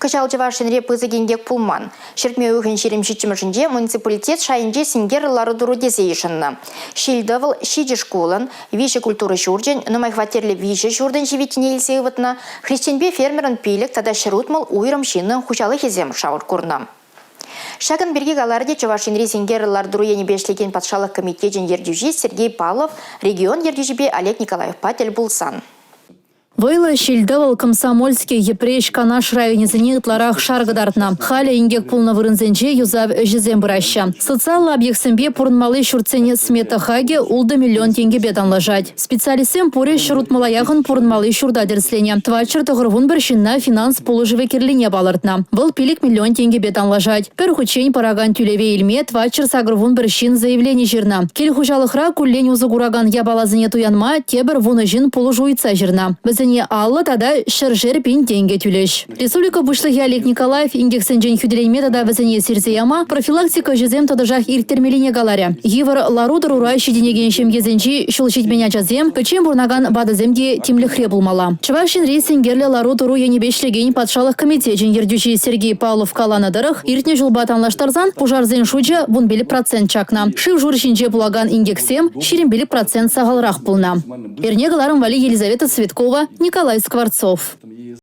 Кӑҫал Чӑваш Енре пысӑк инкек пулман. Ҫӗртме уйӑхӗн 27-мӗшӗнче муниципалитет шайӗнче синкер лару-тӑру тесе йышӑннӑ. Ҫил-тӑвӑл ҫичӗ шкулӑн, виҫӗ культура ҫурчӗн, нумай хваттерлӗ виҫӗ ҫуртӑн ҫивиттине илсе ывӑтнӑ, хресченпе фермерӑн пилӗк тата 160 уйрӑм ҫыннӑн хуҫалӑхӗсем шар курнӑ. Ҫакӑн пирки каларӗ те Чӑваш Енри синкер лару-тӑру енӗпе ӗҫлекен патшалӑх комитечӗн ертӳҫи Сергей Павлов регион ертӳҫипе Олег Николаевпа тӗл пулсан. Вӑйлӑ ҫил-тӑвӑл Комсомольски, Йӗпреҫ, Канаш районӗсене ытларах шар кӑтартнӑ. Халӗ инкек пулнӑ вырӑнсенче юсав ӗҫӗсем пыраҫҫӗ. Социаллӑ объектсемпе пурӑнмалли ҫуртсен смета хакӗ ултӑ миллион тенкӗпе танлашать. Специалистсем пурӗ 160 яхӑн пурӑнмалли ҫурта тӗрӗсленӗ. 491 ҫынна финанс пулӑшӑвӗ кирлине палӑртнӑ. Вӑл 5 миллион тенкӗпе танлашать. Пӗр хутчен паракан тӳлеве илме 481 ҫын заявлени ҫырнӑ. Кил хуҫалӑхра куллен усӑ куракан япаласене туянма тепӗр вунӑ ҫын пулӑшу ыйтса ҫырнӑ. Вӗсене 50 тата ҫӗршер пин тенкӗ тӳлӗҫ. Республика Пуҫлӑхӗ Олег Николаев инкексенчен хӳтӗленме тата вӗсене сирсе яма профилактика ӗҫӗсем тӑтӑшах ирттермеллине каларӗ. Йывӑр лару-тӑрура ҫитӗнекен ҫемьесенчи ҫул ҫитмен ачасем, пӗччен пурӑнакан ватӑсем те тимлӗхре пулмалла. Чӑваш Енри синкерлӗ лару-тӑру енӗпе ӗҫлекен патшалӑх комитечӗн ертӳҫи Сергей Павлов каланӑ тӑрӑх, иртнӗ ҫулпа танлаштарсан пушарсен шучӗ 15% чакнӑ. Шыв-шур ҫинче пулакан инкексем 25% сахалрах пулнӑ. Эрне кӑларӑм валли Елизавета Цветкова, Николай Скворцов.